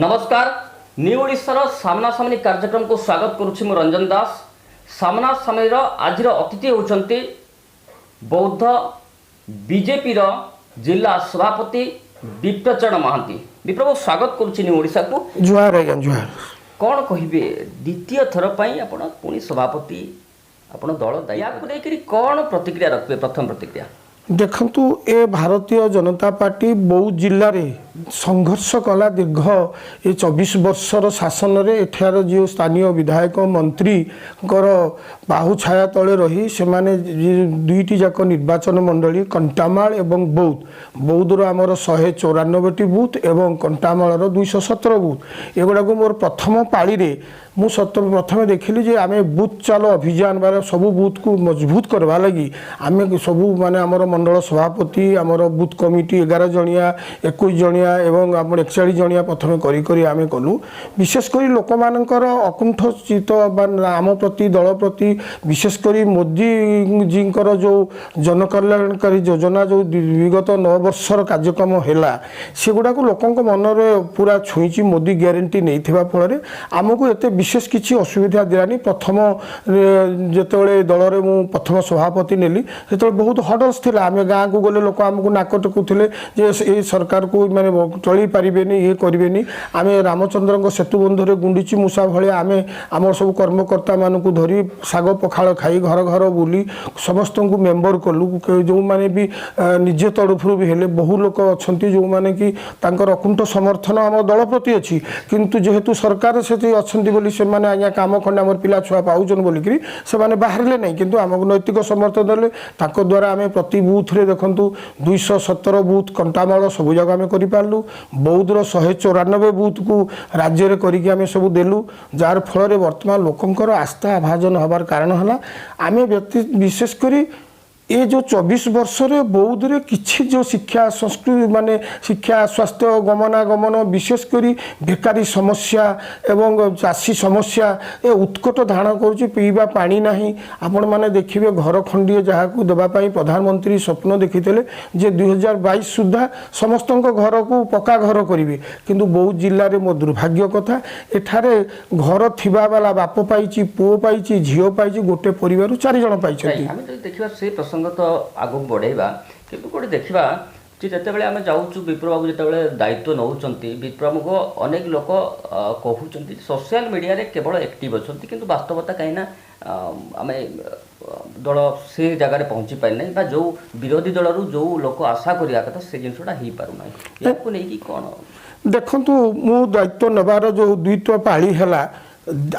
ନମସ୍କାର, ନ୍ୟୁ ଓଡ଼ିଶାର ସାମ୍ନାସାମ୍ନି କାର୍ଯ୍ୟକ୍ରମକୁ ସ୍ୱାଗତ କରୁଛି ମୁଁ ରଞ୍ଜନ ଦାସ। ସାମ୍ନାସାମ୍ନିର ଆଜିର ଅତିଥି ହେଉଛନ୍ତି ବୌଦ୍ଧ ବିଜେପିର ଜିଲ୍ଲା ସଭାପତି ବିପ୍ରଚରଣ ମହାନ୍ତି। ବିପ୍ରବ, ସ୍ୱାଗତ କରୁଛି ନ୍ୟୁ ଓଡ଼ିଶାକୁ। ଜୁହାର ଆଜ୍ଞା, ଜୁହାର। କ'ଣ କହିବେ, ଦ୍ୱିତୀୟ ଥର ପାଇଁ ଆପଣ ପୁଣି ସଭାପତି, ଆପଣ ଦଳ ଦାୟିତ୍ୱ ନେଇକରି କ'ଣ ପ୍ରତିକ୍ରିୟା ରଖିବେ? ପ୍ରଥମ ପ୍ରତିକ୍ରିୟା। ଦେଖନ୍ତୁ, ଏ ଭାରତୀୟ ଜନତା ପାର୍ଟି ବୌଦ୍ଧ ଜିଲ୍ଲାରେ ସଂଘର୍ଷ କଲା। ଦୀର୍ଘ ଏ 24 ବର୍ଷର ଶାସନରେ ଏଠାର ଯେଉଁ ସ୍ଥାନୀୟ ବିଧାୟକ, ମନ୍ତ୍ରୀଙ୍କର ବାହୁ ଛାୟା ତଳେ ରହି ସେମାନେ ଦୁଇଟି ଯାକ ନିର୍ବାଚନ ମଣ୍ଡଳୀ କଣ୍ଟାମାଳ ଏବଂ ବୌଦ୍ଧ, ବୌଦ୍ଧର ଆମର 194ଟି ବୁଥ୍ ଏବଂ କଣ୍ଟାମାଳର 217 ବୁଥ୍, ଏଗୁଡ଼ାକୁ ମୋର ପ୍ରଥମ ପାଳିରେ ମୁଁ ସତ ପ୍ରଥମେ ଦେଖିଲି ଯେ ଆମେ ବୁଥ୍ ଚାଲ ଅଭିଯାନ ବା ସବୁ ବୁଥକୁ ମଜବୁତ କରିବା ଲାଗି ଆମେ ସବୁ ମାନେ ଆମର ମଣ୍ଡଳ ସଭାପତି, ଆମର ବୁଥ୍ କମିଟି 11 ଜଣିଆ, 21 ଜଣିଆ ଏବଂ ଆମର 41 ଜଣିଆ ପ୍ରଥମେ କରି କରି ଆମେ କଲୁ। ବିଶେଷ କରି ଲୋକମାନଙ୍କର ଅକୁଣ୍ଠ ଚିତ୍ତ ବା ଆମ ପ୍ରତି, ଦଳ ପ୍ରତି, ବିଶେଷ କରି ମୋଦିଜୀଙ୍କର ଯେଉଁ ଜନକଲ୍ୟାଣକାରୀ ଯୋଜନା, ଯେଉଁ ବିଗତ 9 ବର୍ଷର କାର୍ଯ୍ୟକ୍ରମ ହେଲା, ସେଗୁଡ଼ାକୁ ଲୋକଙ୍କ ମନରେ ପୁରା ଛୁଇଁଛି। ମୋଦି ଗ୍ୟାରେଣ୍ଟି ନେଇଥିବା ଫଳରେ ଆମକୁ ଏତେ ବିଶେଷ କିଛି ଅସୁବିଧା ଦେଲାନି। ପ୍ରଥମ ଯେତେବେଳେ ଦଳରେ ମୁଁ ପ୍ରଥମ ସଭାପତି ନେଲି, ସେତେବେଳେ ବହୁତ ହଡଲ୍ସ ଥିଲା। ଆମେ ଗାଁକୁ ଗଲେ ଲୋକ ଆମକୁ ନାକ ଟେକୁଥିଲେ ଯେ ଏଇ ସରକାରକୁ ମାନେ ଚଳେଇ ପାରିବେନି, ଇଏ କରିବେନି। ଆମେ ରାମଚନ୍ଦ୍ରଙ୍କ ସେତୁ ବନ୍ଧରେ ଗୁଣ୍ଡିଚି ମୂଷା ଭଳିଆ ଆମେ ଆମର ସବୁ କର୍ମକର୍ତ୍ତାମାନଙ୍କୁ ଧରି ଶାଗ ପଖାଳ ଖାଇ ଘର ଘର ବୁଲି ସମସ୍ତଙ୍କୁ ମେମ୍ବର କଲୁ। ଯେଉଁମାନେ ବି ନିଜ ତରଫରୁ ବି ହେଲେ, ବହୁ ଲୋକ ଅଛନ୍ତି ଯେଉଁମାନେ କି ତାଙ୍କର ଅକୁଣ୍ଠ ସମର୍ଥନ ଆମ ଦଳ ପ୍ରତି ଅଛି, କିନ୍ତୁ ଯେହେତୁ ସରକାର ସେଠି ଅଛନ୍ତି ବୋଲି ସେମାନେ ଆଜ୍ଞା କାମ ଖଣ୍ଡେ ଆମର ପିଲା ଛୁଆ ପାଉଛନ୍ତି ବୋଲିକିରି ସେମାନେ ବାହାରିଲେ ନାହିଁ, କିନ୍ତୁ ଆମକୁ ନୈତିକ ସମର୍ଥନ ଦେଲେ। ତାଙ୍କ ଦ୍ୱାରା ଆମେ ପ୍ରତି ବୁଥରେ, ଦେଖନ୍ତୁ, 217 ବୁଥ୍ କଣ୍ଟାମାଳ ସବୁ ଯାକ ଆମେ କରିପାରିଲୁ। ବୌଦ୍ଧର 194 ବୁଥକୁ ରାଜ୍ୟରେ କରିକି ଆମେ ସବୁ ଦେଲୁ, ଯାହାର ଫଳରେ ବର୍ତ୍ତମାନ ଲୋକଙ୍କର ଆସ୍ଥା ଭାଜନ ହେବାର କାରଣ ହେଲା ଆମେ ବ୍ୟକ୍ତି। ବିଶେଷ କରି ଏ ଯେଉଁ 24 ବର୍ଷରେ ବୌଦ୍ଧରେ କିଛି ଯେଉଁ ଶିକ୍ଷା, ସଂସ୍କୃତି, ମାନେ ଶିକ୍ଷା, ସ୍ୱାସ୍ଥ୍ୟ, ଗମନାଗମନ, ବିଶେଷ କରି ବେକାରୀ ସମସ୍ୟା ଏବଂ ଚାଷୀ ସମସ୍ୟା ଏ ଉତ୍କଟ ଧାରଣ କରୁଛି। ପିଇବା ପାଣି ନାହିଁ। ଆପଣମାନେ ଦେଖିବେ, ଘର ଖଣ୍ଡିଏ ଯାହାକୁ ଦେବା ପାଇଁ ପ୍ରଧାନମନ୍ତ୍ରୀ ସ୍ୱପ୍ନ ଦେଖିଥିଲେ ଯେ 2022 ସୁଦ୍ଧା ସମସ୍ତଙ୍କ ଘରକୁ ପକ୍କା ଘର କରିବେ, କିନ୍ତୁ ବୌଦ୍ଧ ଜିଲ୍ଲାରେ ମୋ ଦୁର୍ଭାଗ୍ୟ କଥା, ଏଠାରେ ଘର ଥିବା ବାଲା ବାପ ପାଇଛି, ପୁଅ ପାଇଛି, ଝିଅ ପାଇଛି, ଗୋଟେ ପରିବାରରୁ ଚାରି ଜଣ ପାଇଛନ୍ତି। ନାଇଁ, ଆମେ ଯଦି ଦେଖିବା, ସେ ପ୍ରସଙ୍ଗ ତ ଆଗକୁ ବଢ଼େଇବା, କିନ୍ତୁ ଗୋଟେ ଦେଖିବା ଯେ ଯେତେବେଳେ ଆମେ ଯାଉଛୁ, ବିପ୍ରବାବୁ ଯେତେବେଳେ ଦାୟିତ୍ୱ ନେଉଛନ୍ତି, ବିପ୍ରବାବୁଙ୍କ ଅନେକ ଲୋକ କହୁଛନ୍ତି ସୋସିଆଲ ମିଡ଼ିଆରେ କେବଳ ଆକ୍ଟିଭ୍ ଅଛନ୍ତି, କିନ୍ତୁ ବାସ୍ତବତା କାହିଁକି ନା ଆମେ ଦଳ ସେ ଜାଗାରେ ପହଞ୍ଚି ପାରିନାହିଁ ବା ଯେଉଁ ବିରୋଧୀ ଦଳରୁ ଯେଉଁ ଲୋକ ଆଶା କରିବା କଥା ସେ ଜିନିଷଟା ହେଇପାରୁନାହିଁ। ଏହାକୁ ନେଇକି କ'ଣ? ଦେଖନ୍ତୁ, ମୁଁ ଦାୟିତ୍ୱ ନେବାର ଯେଉଁ ଦ୍ୱିତୀୟ ପାଳି ହେଲା,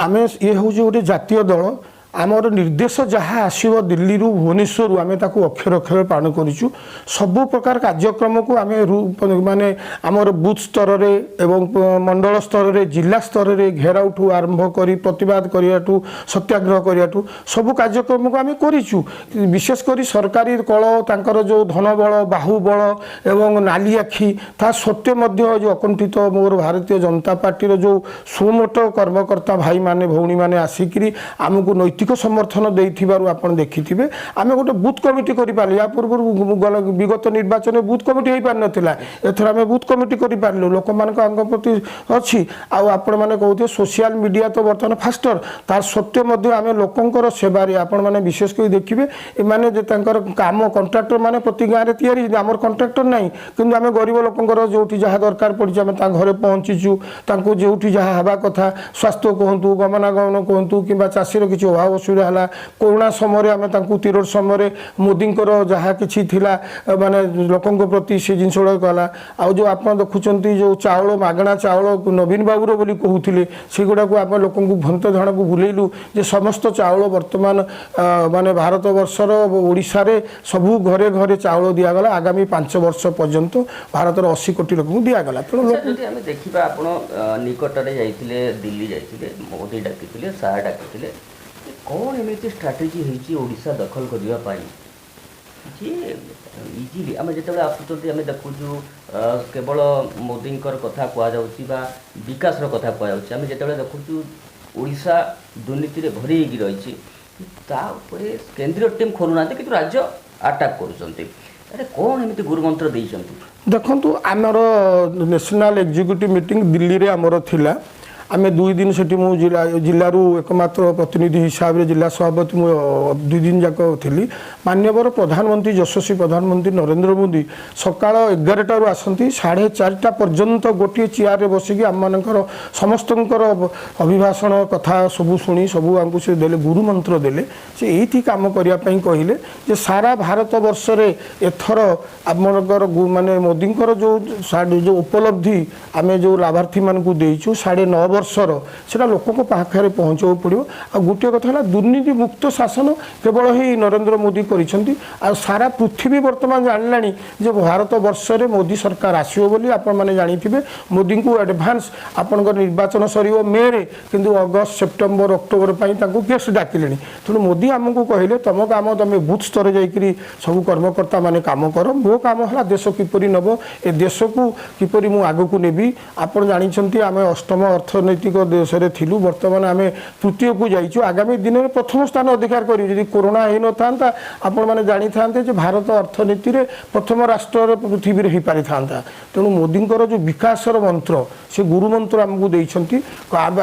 ଆମେ ଇଏ ହେଉଛି ଗୋଟେ ଜାତୀୟ ଦଳ। ଆମର ନିର୍ଦ୍ଦେଶ ଯାହା ଆସିବ ଦିଲ୍ଲୀରୁ, ଭୁବନେଶ୍ୱରରୁ, ଆମେ ତାକୁ ଅକ୍ଷର ଅକ୍ଷର ପାଳନ କରିଛୁ। ସବୁ ପ୍ରକାର କାର୍ଯ୍ୟକ୍ରମକୁ ଆମେ ମାନେ ଆମର ବୁଥ୍ ସ୍ତରରେ ଏବଂ ମଣ୍ଡଳ ସ୍ତରରେ, ଜିଲ୍ଲା ସ୍ତରରେ ଘେରାଉଠୁ ଆରମ୍ଭ କରି, ପ୍ରତିବାଦ କରିବାଠୁ, ସତ୍ୟାଗ୍ରହ କରିବାଠୁ ସବୁ କାର୍ଯ୍ୟକ୍ରମକୁ ଆମେ କରିଛୁ। ବିଶେଷ କରି ସରକାରୀ କଳ, ତାଙ୍କର ଯେଉଁ ଧନବଳ, ବାହୁବଳ ଏବଂ ନାଲି ଆଖି, ତା ସତ୍ତ୍ୱେ ମଧ୍ୟ ଯେଉଁ ଅକୁଣ୍ଠିତ ମୋର ଭାରତୀୟ ଜନତା ପାର୍ଟିର ଯେଉଁ ସୁମୋଟ କର୍ମକର୍ତ୍ତା ଭାଇମାନେ, ଭଉଣୀମାନେ ଆସିକିରି ଆମକୁ ନୈତିକ ସମର୍ଥନ ଦେଇଥିବାରୁ ଆପଣ ଦେଖିଥିବେ, ଆମେ ଗୋଟେ ବୁଥ୍ କମିଟି କରିପାରିଲୁ। ୟା ପୂର୍ବରୁ ଗଲା ବିଗତ ନିର୍ବାଚନରେ ବୁଥ୍ କମିଟି ହେଇପାରିନଥିଲା। ଏଥର ଆମେ ବୁଥ୍ କମିଟି କରିପାରିଲୁ। ଲୋକମାନଙ୍କ ଆଙ୍କ ପ୍ରତି ଅଛି। ଆଉ ଆପଣମାନେ କହୁଥିବେ, ସୋସିଆଲ ମିଡ଼ିଆ ତ ବର୍ତ୍ତମାନ ଫାଷ୍ଟର, ତାର ସତ୍ତ୍ୱେ ମଧ୍ୟ ଆମେ ଲୋକଙ୍କର ସେବାରେ, ଆପଣମାନେ ବିଶେଷ କରି ଦେଖିବେ, ଏମାନେ ଯେ ତାଙ୍କର କାମ କଣ୍ଟ୍ରାକ୍ଟର ମାନେ ପ୍ରତି ଗାଁରେ ତିଆରି ହେଇଛି। ଆମର କଣ୍ଟ୍ରାକ୍ଟର ନାହିଁ, କିନ୍ତୁ ଆମେ ଗରିବ ଲୋକଙ୍କର ଯେଉଁଠି ଯାହା ଦରକାର ପଡ଼ିଛି, ଆମେ ତାଙ୍କ ଘରେ ପହଞ୍ଚିଛୁ। ତାଙ୍କୁ ଯେଉଁଠି ଯାହା ହେବା କଥା, ସ୍ୱାସ୍ଥ୍ୟ କୁହନ୍ତୁ, ଗମନାଗମନ କୁହନ୍ତୁ କିମ୍ବା ଚାଷୀର କିଛି ଅଭାବ ଅସୁବିଧା ହେଲା, କରୋନା ସମୟରେ ଆମେ ତାଙ୍କୁ ତିରୋଡ଼ ସମୟରେ ମୋଦିଙ୍କର ଯାହା କିଛି ଥିଲା ମାନେ ଲୋକଙ୍କ ପ୍ରତି ସେ ଜିନିଷ ଗୁଡ଼ାକ ହେଲା। ଆଉ ଯେଉଁ ଆପଣ ଦେଖୁଛନ୍ତି, ଯେଉଁ ଚାଉଳ, ମାଗଣା ଚାଉଳ ନବୀନ ବାବୁର ବୋଲି କହୁଥିଲେ, ସେଗୁଡ଼ାକୁ ଆମେ ଲୋକଙ୍କୁ ଭ୍ରାନ୍ତ ଧାରଣାକୁ ଭୁଲେଇଲୁ ଯେ ସମସ୍ତ ଚାଉଳ ବର୍ତ୍ତମାନ ମାନେ ଭାରତ ବର୍ଷର ଓଡ଼ିଶାରେ ସବୁ ଘରେ ଘରେ ଚାଉଳ ଦିଆଗଲା। ଆଗାମୀ 5 ବର୍ଷ ପର୍ଯ୍ୟନ୍ତ ଭାରତର 80 କୋଟି ଲୋକଙ୍କୁ ଦିଆଗଲା। ତେଣୁ ଲୋକ ଯଦି ଆମେ ଦେଖିବା, ଆପଣ ନିକଟରେ ଯାଇଥିଲେ, ଦିଲ୍ଲୀ ଯାଇଥିଲେ, ମୋଦି ଡାକିଥିଲେ, ଶାହା ଡାକିଥିଲେ। କ'ଣ ଏମିତି ଷ୍ଟ୍ରାଟେଜି ହେଇଛି ଓଡ଼ିଶା ଦଖଲ କରିବା ପାଇଁ ଯେ ଇଜିଲି ଆମେ ଯେତେବେଳେ ଆସୁଛନ୍ତି, ଆମେ ଦେଖୁଛୁ କେବଳ ମୋଦିଙ୍କର କଥା କୁହାଯାଉଛି ବା ବିକାଶର କଥା କୁହାଯାଉଛି। ଆମେ ଯେତେବେଳେ ଦେଖୁଛୁ ଓଡ଼ିଶା ଦୁର୍ନୀତିରେ ଭରି ହେଇକି ରହିଛି, ତା ଉପରେ କେନ୍ଦ୍ରୀୟ ଟିମ୍ ଖୋଲୁନାହାନ୍ତି, କିନ୍ତୁ ରାଜ୍ୟ ଆଟାକ୍ କରୁଛନ୍ତି। ଆରେ, କ'ଣ ଏମିତି ଗୁରୁମନ୍ତ୍ର ଦେଇଛନ୍ତି? ଦେଖନ୍ତୁ, ଆମର ନ୍ୟାସନାଲ୍ ଏକ୍ଜିକ୍ୟୁଟିଭ୍ ମିଟିଂ ଦିଲ୍ଲୀରେ ଆମର ଥିଲା। ଆମେ 2 ଦିନ ସେଠି, ମୁଁ ଜିଲ୍ଲାରୁ ଏକମାତ୍ର ପ୍ରତିନିଧି ହିସାବରେ, ଜିଲ୍ଲା ସଭାପତି ମୁଁ 2 ଦିନ ଯାକ ଥିଲି। ମାନ୍ୟବର ପ୍ରଧାନମନ୍ତ୍ରୀ, ଯଶସ୍ୱୀ ପ୍ରଧାନମନ୍ତ୍ରୀ ନରେନ୍ଦ୍ର ମୋଦି ସକାଳ 11ଟାରୁ ଆସନ୍ତି, 4:30 ପର୍ଯ୍ୟନ୍ତ ଗୋଟିଏ ଚେୟାରରେ ବସିକି ଆମମାନଙ୍କର ସମସ୍ତଙ୍କର ଅଭିଭାଷଣ କଥା ସବୁ ଶୁଣି ସବୁ ଆମକୁ ସେ ଦେଲେ, ଗୁରୁମନ୍ତ୍ର ଦେଲେ। ସେ ଏଇଠି କାମ କରିବା ପାଇଁ କହିଲେ ଯେ ସାରା ଭାରତ ବର୍ଷରେ ଏଥର ଆପଣଙ୍କର ମାନେ ମୋଦିଙ୍କର ଯେଉଁ ଉପଲବ୍ଧି ଆମେ ଯେଉଁ ଲାଭାର୍ଥୀମାନଙ୍କୁ ଦେଇଛୁ 9.5 ବର୍ଷର, ସେଟା ଲୋକଙ୍କ ପାଖରେ ପହଞ୍ଚାଇବାକୁ ପଡ଼ିବ। ଆଉ ଗୋଟିଏ କଥା ହେଲା, ଦୁର୍ନୀତି ମୁକ୍ତ ଶାସନ କେବଳ ହିଁ ନରେନ୍ଦ୍ର ମୋଦି କରିଛନ୍ତି। ଆଉ ସାରା ପୃଥିବୀ ବର୍ତ୍ତମାନ ଜାଣିଲାଣି ଯେ ଭାରତ ବର୍ଷରେ ମୋଦି ସରକାର ଆସିବ ବୋଲି। ଆପଣମାନେ ଜାଣିଥିବେ, ମୋଦିଙ୍କୁ ଆଡ଼ଭାନ୍ସ ଆପଣଙ୍କର ନିର୍ବାଚନ ସରିବ ମେରେ, କିନ୍ତୁ ଅଗଷ୍ଟ, ସେପ୍ଟେମ୍ବର, ଅକ୍ଟୋବର ପାଇଁ ତାଙ୍କୁ ଗେଷ୍ଟ ଡାକିଲେଣି। ତେଣୁ ମୋଦି ଆମକୁ କହିଲେ, ତମ କାମ ତମେ ବୁଥ୍ ସ୍ତରରେ ଯାଇକରି ସବୁ କର୍ମକର୍ତ୍ତା ମାନେ କାମ କର, ମୋ କାମ ହେଲା ଦେଶ କିପରି ନେବ, ଏ ଦେଶକୁ କିପରି ମୁଁ ଆଗକୁ ନେବି। ଆପଣ ଜାଣିଛନ୍ତି, ଆମେ ଅଷ୍ଟମ ଅର୍ଥନୈତିକ ଦେଶରେ ଥିଲୁ, ବର୍ତ୍ତମାନ ଆମେ ତୃତୀୟକୁ ଯାଇଛୁ, ଆଗାମୀ ଦିନରେ ପ୍ରଥମ ସ୍ଥାନ ଅଧିକାର କରିବୁ। ଯଦି କରୋନା ହେଇନଥାନ୍ତା, ଆପଣମାନେ ଜାଣିଥାନ୍ତେ ଯେ ଭାରତ ଅର୍ଥନୀତିରେ ପ୍ରଥମ ରାଷ୍ଟ୍ରରେ ପୃଥିବୀରେ ହେଇପାରିଥାନ୍ତା। ତେଣୁ ମୋଦିଙ୍କର ଯେଉଁ ବିକାଶର ମନ୍ତ୍ର, ସେ ଗୁରୁମନ୍ତ୍ର ଆମକୁ ଦେଇଛନ୍ତି।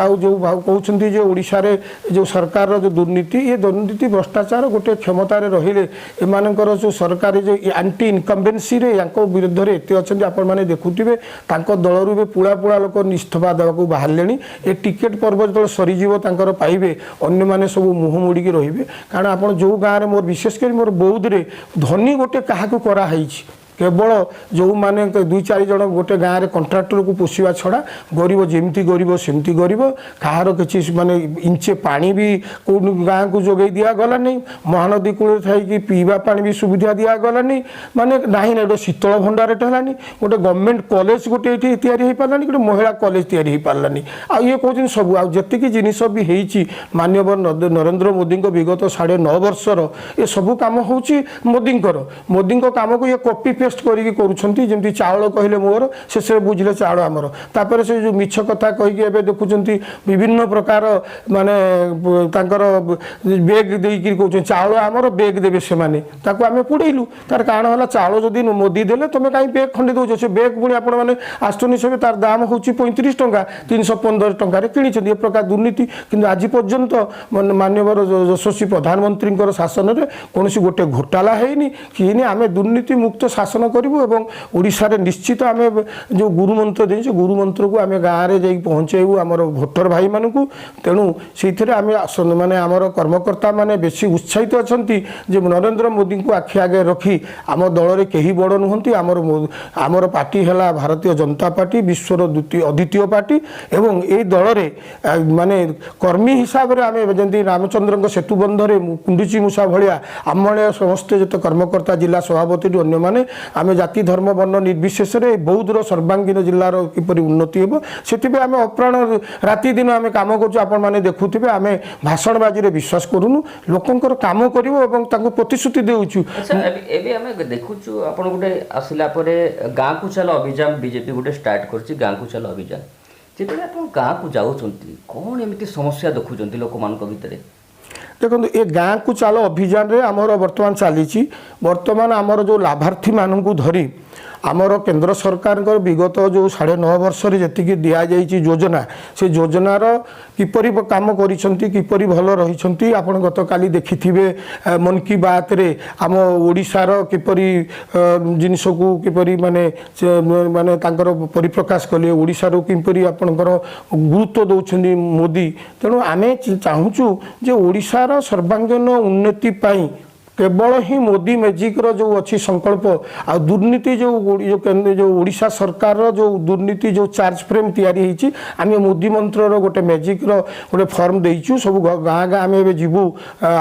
ଆଉ ଯେଉଁ କହୁଛନ୍ତି ଯେ ଓଡ଼ିଶାରେ ଯେଉଁ ସରକାରର ଯେଉଁ ଦୁର୍ନୀତି, ଏ ଦୁର୍ନୀତି ଭ୍ରଷ୍ଟାଚାର, ଗୋଟେ କ୍ଷମତାରେ ରହିଲେ ଏମାନଙ୍କର ଯେଉଁ ସରକାରୀ ଯେଉଁ ଆଣ୍ଟି ଇନକମ୍ବେନ୍ସିରେ ୟାଙ୍କ ବିରୁଦ୍ଧରେ ଏତେ ଅଛନ୍ତି, ଆପଣମାନେ ଦେଖୁଥିବେ, ତାଙ୍କ ଦଳରୁ ଏବେ ପୁଳା ପୁଳା ଲୋକ ଇସ୍ତଫା ଦେବାକୁ ବାହାରିଲେଣି। ଏ ଟିକେଟ୍ ପର୍ବ ଯେତେବେଳେ ସରିଯିବ ତାଙ୍କର ପାଇବେ, ଅନ୍ୟମାନେ ସବୁ ମୁହଁ ମୋଡ଼ିକି ରହିବେ। କାରଣ ଆପଣ ଯେଉଁ ଗାଁରେ, ମୋର ବିଶେଷ କରି ମୋର ବୌଦ୍ଧରେ ଧନୀ ଗୋଟେ କାହାକୁ କରାହେଇଛି? କେବଳ ଯେଉଁମାନେ ଦୁଇ ଚାରି ଜଣ ଗୋଟେ ଗାଁରେ କଣ୍ଟ୍ରାକ୍ଟରକୁ ପୋଷିବା ଛଡ଼ା ଗରିବ ଯେମିତି ଗରିବ ସେମିତି ଗରିବ। କାହାର କିଛି ମାନେ ଇଞ୍ଚେ ପାଣି ବି କେଉଁ ଗାଁକୁ ଯୋଗାଇ ଦିଆଗଲାନି। ମହାନଦୀ କୂଳରେ ଥାଇକି ପିଇବା ପାଣି ବି ସୁବିଧା ଦିଆଗଲାନି। ମାନେ ନାହିଁ ନା ଗୋଟେ ଶୀତଳ ଭଣ୍ଡାରଟେ ହେଲାନି, ଗୋଟେ ଗଭର୍ଣ୍ଣମେଣ୍ଟ କଲେଜ ଗୋଟେ ଏଇଠି ତିଆରି ହେଇପାରିଲାନି, ଗୋଟେ ମହିଳା କଲେଜ ତିଆରି ହେଇପାରିଲାନି। ଆଉ ଇଏ କହୁଛନ୍ତି ସବୁ। ଆଉ ଯେତିକି ଜିନିଷ ବି ହେଇଛି ମାନ୍ୟବର ନରେନ୍ଦ୍ର ମୋଦିଙ୍କ ବିଗତ 9.5 ବର୍ଷର, ଏ ସବୁ କାମ ହେଉଛି ମୋଦିଙ୍କର। ମୋଦିଙ୍କ କାମକୁ ଇଏ କପି ପେଷ୍ଟ କରିକି କରୁଛନ୍ତି। ଯେମିତି ଚାଉଳ କହିଲେ ମୋର, ଶେଷରେ ବୁଝିଲେ ଚାଉଳ ଆମର। ତାପରେ ସେ ଯେଉଁ ମିଛ କଥା କହିକି ଏବେ ଦେଖୁଛନ୍ତି ବିଭିନ୍ନ ପ୍ରକାର ମାନେ ତାଙ୍କର ବେଗ୍ ଦେଇକିରି କହୁଛନ୍ତି ଚାଉଳ ଆମର, ବେଗ୍ ଦେବେ ସେମାନେ, ତାକୁ ଆମେ ପୁଡ଼େଇଲୁ। ତାର କାରଣ ହେଲା, ଚାଉଳ ଯଦି ମୋଦି ଦେଲେ, ତମେ କାହିଁ ବେଗ୍ ଖଣ୍ଡେ ଦେଉଛ? ସେ ବେଗ୍ ପୁଣି ଆପଣମାନେ ଆସୁଛନ୍ତି ସେବେ, ତାର ଦାମ ହେଉଛି 35 ଟଙ୍କା, 315 ଟଙ୍କାରେ କିଣିଛନ୍ତି। ଏ ପ୍ରକାର ଦୁର୍ନୀତି। କିନ୍ତୁ ଆଜି ପର୍ଯ୍ୟନ୍ତ ମାନ୍ୟବର ଯଶସ୍ୱୀ ପ୍ରଧାନମନ୍ତ୍ରୀଙ୍କର ଶାସନରେ କୌଣସି ଗୋଟେ ଘୋଟାଲା ହେଇନି କି ହେଇନି। ଆମେ ଦୁର୍ନୀତି ମୁକ୍ତ ଶାସନ କରିବୁ ଏବଂ ଓଡ଼ିଶାରେ ନିଶ୍ଚିତ ଆମେ ଯେଉଁ ଗୁରୁମନ୍ତ୍ର ଦେଇଛୁ, ଗୁରୁମନ୍ତ୍ରକୁ ଆମେ ଗାଁରେ ଯାଇକି ପହଞ୍ଚାଇବୁ ଆମର ଭୋଟର ଭାଇମାନଙ୍କୁ। ତେଣୁ ସେଇଥିରେ ଆମେ ମାନେ ଆମର କର୍ମକର୍ତ୍ତା ମାନେ ବେଶୀ ଉତ୍ସାହିତ ଅଛନ୍ତି ଯେ ନରେନ୍ଦ୍ର ମୋଦିଙ୍କୁ ଆଖି ଆଗରେ ରଖି ଆମ ଦଳରେ କେହି ବଡ଼ ନୁହନ୍ତି। ଆମର ପାର୍ଟି ହେଲା ଭାରତୀୟ ଜନତା ପାର୍ଟି, ବିଶ୍ୱର ଦ୍ୱିତୀୟ ଅଦ୍ୱିତୀୟ ପାର୍ଟି। ଏବଂ ଏଇ ଦଳରେ ମାନେ କର୍ମୀ ହିସାବରେ ଆମେ ଯେମିତି ରାମଚନ୍ଦ୍ରଙ୍କ ସେତୁ ବନ୍ଧରେ କୁଣ୍ଡୁଚି ମୂଷା ଭଳିଆ, ଆମ ଭଳିଆ ସମସ୍ତେ ଯେତେ କର୍ମକର୍ତ୍ତା, ଜିଲ୍ଲା ସଭାପତିଠୁ ଅନ୍ୟମାନେ, ଆମେ ଜାତି ଧର୍ମ ବର୍ଣ୍ଣ ନିର୍ବିଶେଷରେ ବୌଦ୍ଧର ସର୍ବାଙ୍ଗୀନ ଜିଲ୍ଲାର କିପରି ଉନ୍ନତି ହେବ, ସେଥିପାଇଁ ଆମେ ଅପ୍ରାଣ ରାତି ଦିନ ଆମେ କାମ କରୁଛୁ। ଆପଣମାନେ ଦେଖୁଥିବେ, ଆମେ ଭାଷଣବାଜିରେ ବିଶ୍ୱାସ କରୁନୁ, ଲୋକଙ୍କର କାମ କରିବୁ ଏବଂ ତାଙ୍କୁ ପ୍ରତିଶ୍ରୁତି ଦେଉଛୁ। ଆଚ୍ଛା, ଏବେ ଆମେ ଦେଖୁଛୁ, ଆପଣ ଗୋଟେ ଆସିଲା ପରେ ଗାଁକୁ ଚାଲ ଅଭିଯାନ ବିଜେପି ଗୋଟେ ଷ୍ଟାର୍ଟ କରିଛି। ଗାଁକୁ ଚାଲ ଅଭିଯାନ, ଯେତେବେଳେ ଆପଣ ଗାଁକୁ ଯାଉଛନ୍ତି, କ'ଣ ଏମିତି ସମସ୍ୟା ଦେଖୁଛନ୍ତି ଲୋକମାନଙ୍କ ଭିତରେ? ଦେଖନ୍ତୁ, ଏ ଗାଁକୁ ଚାଲ ଅଭିଯାନରେ ଆମର ବର୍ତ୍ତମାନ ଚାଲିଛି। ବର୍ତ୍ତମାନ ଆମର ଯେଉଁ ଲାଭାର୍ଥୀମାନଙ୍କୁ ଧରି ଆମର କେନ୍ଦ୍ର ସରକାରଙ୍କର ବିଗତ ଯେଉଁ 9.5 ବର୍ଷରେ ଯେତିକି ଦିଆଯାଇଛି ଯୋଜନା, ସେ ଯୋଜନାର କିପରି କାମ କରିଛନ୍ତି, କିପରି ଭଲ ରହିଛନ୍ତି, ଆପଣ ଗତକାଲି ଦେଖିଥିବେ ମନ୍ କି ବାତ୍ରେ ଆମ ଓଡ଼ିଶାର କିପରି ଜିନିଷକୁ କିପରି ମାନେ ସେ ମାନେ ତାଙ୍କର ପରିପ୍ରକାଶ କଲେ, ଓଡ଼ିଶାରୁ କିପରି ଆପଣଙ୍କର ଗୁରୁତ୍ୱ ଦେଉଛନ୍ତି ମୋଦି। ତେଣୁ ଆମେ ଚାହୁଁଛୁ ଯେ ଓଡ଼ିଶାର ସର୍ବାଙ୍ଗୀନ ଉନ୍ନତି ପାଇଁ କେବଳ ହିଁ ମୋଦି ମ୍ୟାଜିକ୍ର ଯେଉଁ ଅଛି ସଂକଳ୍ପ, ଆଉ ଦୁର୍ନୀତି ଯେଉଁ ଓଡ଼ିଶା ସରକାରର ଯେଉଁ ଦୁର୍ନୀତି, ଯେଉଁ ଚାର୍ଜ ଫ୍ରେମ୍ ତିଆରି ହେଇଛି, ଆମେ ମୋଦି ମନ୍ତ୍ରର ଗୋଟେ ମ୍ୟାଜିକ୍ର ଗୋଟେ ଫର୍ମ ଦେଇଛୁ। ସବୁ ଗାଁ ଗାଁ ଆମେ ଏବେ ଯିବୁ।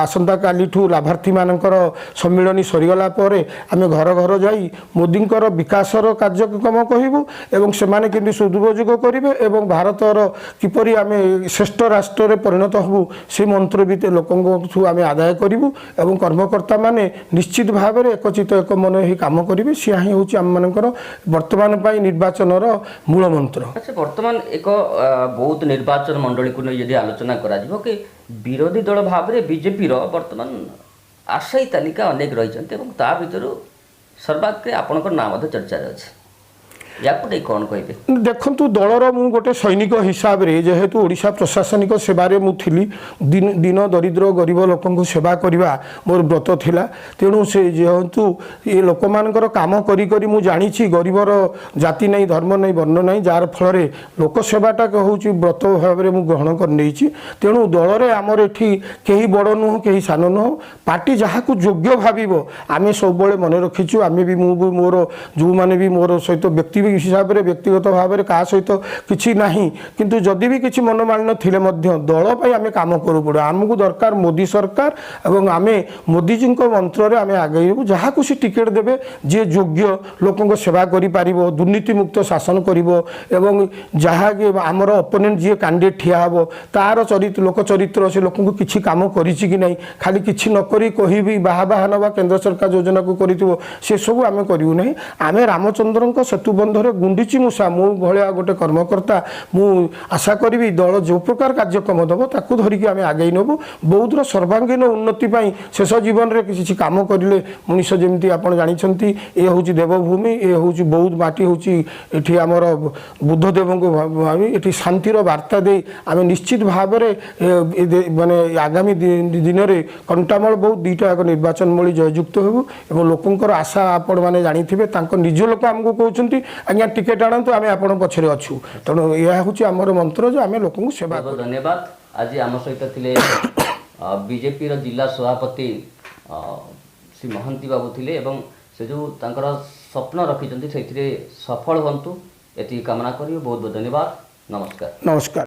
ଆସନ୍ତାକାଲିଠୁ ଲାଭାର୍ଥୀମାନଙ୍କର ସମ୍ମିଳନୀ ସରିଗଲା ପରେ ଆମେ ଘର ଘର ଯାଇ ମୋଦିଙ୍କର ବିକାଶର କାର୍ଯ୍ୟକ୍ରମ କହିବୁ ଏବଂ ସେମାନେ କେମିତି ସଦୁପଯୋଗ କରିବେ ଏବଂ ଭାରତର କିପରି ଆମେ ଶ୍ରେଷ୍ଠ ରାଷ୍ଟ୍ରରେ ପରିଣତ ହେବୁ, ସେ ମନ୍ତ୍ର ବି ଲୋକଙ୍କଠୁ ଆମେ ଆଦାୟ କରିବୁ। ଏବଂ କର୍ମକର୍ତ୍ତାମାନେ ନିଶ୍ଚିତ ଭାବରେ ଏକଚିତ ଏକ ମନ ହେଇ କାମ କରିବେ। ସେୟା ହିଁ ହେଉଛି ଆମମାନଙ୍କର ବର୍ତ୍ତମାନ ପାଇଁ ନିର୍ବାଚନର ମୂଳ ମନ୍ତ୍ର। ଆଚ୍ଛା, ବର୍ତ୍ତମାନ ଏକ ବହୁତ ନିର୍ବାଚନ ମଣ୍ଡଳୀକୁ ନେଇ ଯଦି ଆଲୋଚନା କରାଯିବ କି ବିରୋଧୀ ଦଳ ଭାବରେ ବିଜେପିର ବର୍ତ୍ତମାନ ଆଶାୟୀ ତାଲିକା ଅନେକ ରହିଛନ୍ତି ଏବଂ ତା ଭିତରୁ ସର୍ବାଗ୍ରେ ଆପଣଙ୍କ ନାଁ ମଧ୍ୟ ଚର୍ଚ୍ଚାରେ ଅଛି। ୟାକୁ ନେଇ କ'ଣ କହିବେ? ଦେଖନ୍ତୁ, ଦଳର ମୁଁ ଗୋଟେ ସୈନିକ ହିସାବରେ, ଯେହେତୁ ଓଡ଼ିଶା ପ୍ରଶାସନିକ ସେବାରେ ମୁଁ ଥିଲି, ଦିନ ଦିନ ଦରିଦ୍ର ଗରିବ ଲୋକଙ୍କୁ ସେବା କରିବା ମୋର ବ୍ରତ ଥିଲା। ତେଣୁ ସେ ଯେହେତୁ ଏ ଲୋକମାନଙ୍କର କାମ କରି କରି ମୁଁ ଜାଣିଛି, ଗରିବର ଜାତି ନାହିଁ, ଧର୍ମ ନାହିଁ, ବର୍ଣ୍ଣ ନାହିଁ, ଯାହାର ଫଳରେ ଲୋକସେବାଟା ହେଉଛି ବ୍ରତ ଭାବରେ ମୁଁ ଗ୍ରହଣ କରିନେଇଛି। ତେଣୁ ଦଳରେ ଆମର ଏଠି କେହି ବଡ଼ ନୁହଁ, କେହି ସାନ ନୁହଁ। ପାର୍ଟି ଯାହାକୁ ଯୋଗ୍ୟ ଭାବିବ, ଆମେ ସବୁବେଳେ ମନେ ରଖିଛୁ। ଆମେ ବି, ମୁଁ ବି, ମୋର ଯେଉଁମାନେ ବି ମୋର ସହିତ ବ୍ୟକ୍ତି ହିସାବରେ, ବ୍ୟକ୍ତିଗତ ଭାବରେ କାହା ସହିତ କିଛି ନାହିଁ, କିନ୍ତୁ ଯଦି ବି କିଛି ମନୋମାଳିନ୍ୟ ଥିଲେ ମଧ୍ୟ ଦଳ ପାଇଁ ଆମେ କାମ କରୁ ପଡ଼ିବ। ଆମକୁ ଦରକାର ମୋଦି ସରକାର ଏବଂ ଆମେ ମୋଦିଜୀଙ୍କ ମନ୍ତ୍ରରେ ଆମେ ଆଗେଇବୁ। ଯାହାକୁ ସେ ଟିକେଟ୍ ଦେବେ, ଯିଏ ଯୋଗ୍ୟ, ଲୋକଙ୍କ ସେବା କରିପାରିବ, ଦୁର୍ନୀତିମୁକ୍ତ ଶାସନ କରିବ ଏବଂ ଯାହାକି ଆମର ଅପୋନେଣ୍ଟ ଯିଏ କ୍ୟାଣ୍ଡିଡେଟ୍ ଠିଆ ହେବ, ତାର ଚରିତ୍ର, ଲୋକ ଚରିତ୍ର, ସେ ଲୋକଙ୍କୁ କିଛି କାମ କରିଛି କି ନାହିଁ, ଖାଲି କିଛି ନ କରି କହିବି ବାହା ବାହା ନେବା କେନ୍ଦ୍ର ସରକାର ଯୋଜନାକୁ କରିଥିବ, ସେସବୁ ଆମେ କରିବୁ ନାହିଁ। ଆମେ ରାମଚନ୍ଦ୍ରଙ୍କ ସେତୁବନ୍ଧରେ ଗୁଣ୍ଡିଚି ମୂଷା, ମୁଁ ଭଳିଆ ଗୋଟେ କର୍ମକର୍ତ୍ତା, ମୁଁ ଆଶା କରିବି ଦଳ ଯେଉଁ ପ୍ରକାର କାର୍ଯ୍ୟକ୍ରମ ଦେବ, ତାକୁ ଧରିକି ଆମେ ଆଗେଇ ନେବୁ। ବୌଦ୍ଧର ସର୍ବାଙ୍ଗୀନ ଉନ୍ନତି ପାଇଁ ଶେଷ ଜୀବନରେ କିଛି କାମ କରିଲେ ମଣିଷ ଯେମିତି, ଆପଣ ଜାଣିଛନ୍ତି, ଏ ହେଉଛି ଦେବଭୂମି, ଏ ହେଉଛି ବୌଦ୍ଧ ମାଟି, ହେଉଛି ଏଠି ଆମର ବୁଦ୍ଧଦେବଙ୍କୁ ଭାବି ଏଠି ଶାନ୍ତିର ବାର୍ତ୍ତା ଦେଇ ଆମେ ନିଶ୍ଚିତ ଭାବରେ ମାନେ ଆଗାମୀ ଦିନରେ କଣ୍ଟାମାଳ ବୌଦ୍ଧ ଦୁଇଟା ଯାକ ନିର୍ବାଚନ ମଣ୍ଡଳୀ ଜୟଯୁକ୍ତ ହେବୁ। ଏବଂ ଲୋକଙ୍କର ଆଶା ଆପଣମାନେ ଜାଣିଥିବେ, ତାଙ୍କ ନିଜ ଲୋକ ଆମକୁ କହୁଛନ୍ତି, ଆଜ୍ଞା ଟିକେଟ୍ ଆଣନ୍ତୁ, ଆମେ ଆପଣଙ୍କ ପଛରେ ଅଛୁ। ତେଣୁ ଏହା ହେଉଛି ଆମର ମନ୍ତ୍ର ଯେ ଆମେ ଲୋକଙ୍କୁ ସେବା ବହୁତ ଧନ୍ୟବାଦ। ଆଜି ଆମ ସହିତ ଥିଲେ ବିଜେପିର ଜିଲ୍ଲା ସଭାପତି ଶ୍ରୀ ମହାନ୍ତି ବାବୁ ଥିଲେ ଏବଂ ସେ ଯେଉଁ ତାଙ୍କର ସ୍ୱପ୍ନ ରଖିଛନ୍ତି, ସେଇଥିରେ ସଫଳ ହୁଅନ୍ତୁ, ଏତିକି କାମନା କରିବି। ବହୁତ ବହୁତ ଧନ୍ୟବାଦ, ନମସ୍କାର। ନମସ୍କାର।